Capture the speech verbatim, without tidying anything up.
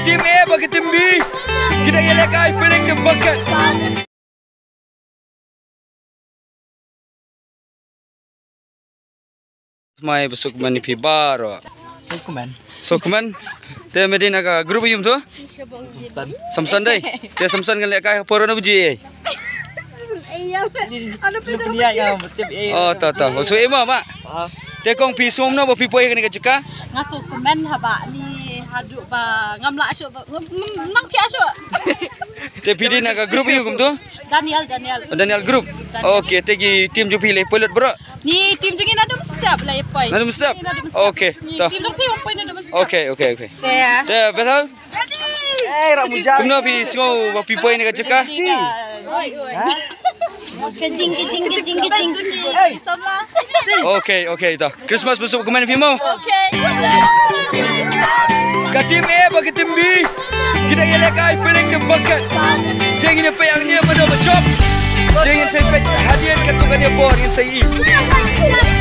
Team A bad ka team B ki dang ïalehkai filling the bucket. Mai ba suk man phi baroh. Suk man. Suk man. Te me dei na ka group aïu to? Samson. Samson dei. Te Samson kan lehkai por na baje. Oh, to to. So ema ma. Te kong phi sum no ba phi poi kane ka jaka? Nga suk man haba ni haduh ba ngam lah shuh ba ngam nang pia shuh. Te phi dei na ka group aïu kumto? Daniel, Daniel. Daniel group. Okay, te ki team jong phi leh poi lut baroh. Ni team jong ngi nadum step la ïa poi. Nadum step? Ni nadum step. Okay, ni to. Team jong phi wan poi nadum step. Okay, okay, okay. Te Bethel? Kumno phi sngew ba phi poi na ka jaka? Kajing, kajing, kajing, kajing. Okay, okay, to. Christmas ba suk kumne phi mo. Ka team A bad ka team B ki dang ïalehkai filling the bucket. Jeng ine pe ang ne ma do ba chop. Jeng in sai pe hadien ka tu ka ne por in sai i.